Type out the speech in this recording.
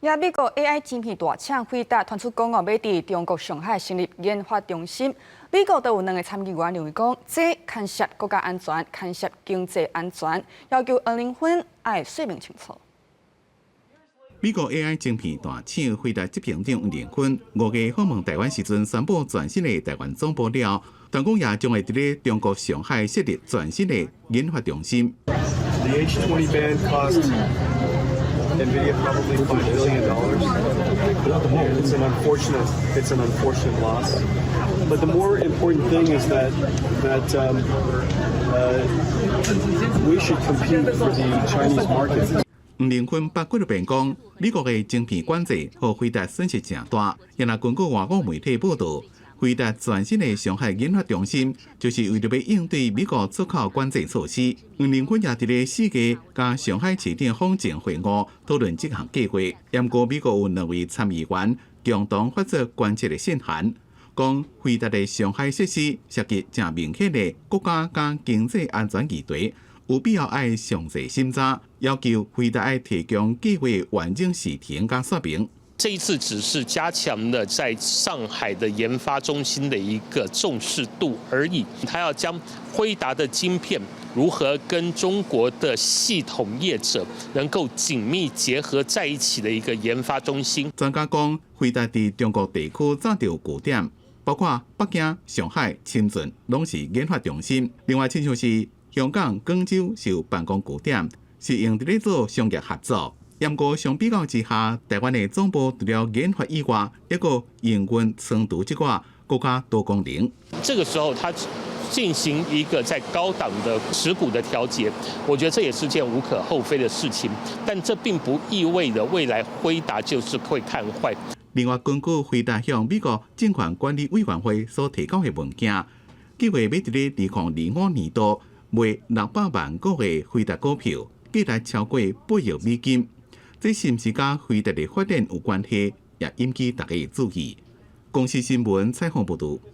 也美國 AI 晶片大廠輝達傳出講哦，欲佇中國上海成立研發中心。美國都有兩个參議員認為講，這牽涉國家安全，牽涉經濟安全，要求黃仁勳愛說明清楚。美國 AI 晶片大廠輝達執行長黃仁勳5月訪問台灣時陣，宣布全新的台灣總部了，傳講也將會佇咧中國上海設立全新的研發中心。 The H20 ban cost NVIDIA probably $5 billion. It's an unfortunate loss. But the more important thing is that we should compete for the Chinese market. 黃仁勳八幾遍講，美國的晶片管制予輝達損失誠大。也若根據外國媒體報導，輝達全新的上海研發中心，就是為著欲應對美國出口管制措施。黃仁勳也佇咧4月佮上海市長方正會晤，討論這項計劃。毋過美國有兩位參議員共同發出關切的信函，講輝達的上海設施涉及誠明顯的國家佮經濟安全議題，有必要愛詳細審查，要求輝達愛提供計劃完整時程佮說明。這一次只是加強了在上海的研發中心的一個重視度而已。他要將輝達的晶片如何跟中國的系統業者能夠緊密結合在一起的一個研發中心。專家講，輝達佇中國地區早就有據點，包括北京、上海、深圳，攏是研發中心。另外，親像是香港、廣州是有辦公據點，是用佇咧做商業合作。毋過相比較之下，台灣的總部除了研發以外，抑閣營運倉儲這寡閣較多功能。這個時候，他進行一個在高檔的持股的調節，我覺得這也是件無可厚非的事情。但這並不意味着未來輝達就是會看壞。另外，根據輝達向美國證券管理委員會所提交的文件，計劃欲佇咧2025年度賣600萬股的輝達股票，價值超過8億美金。這是毋是佮輝達的發展有關係？也引起大家注意。公視新聞採訪報導。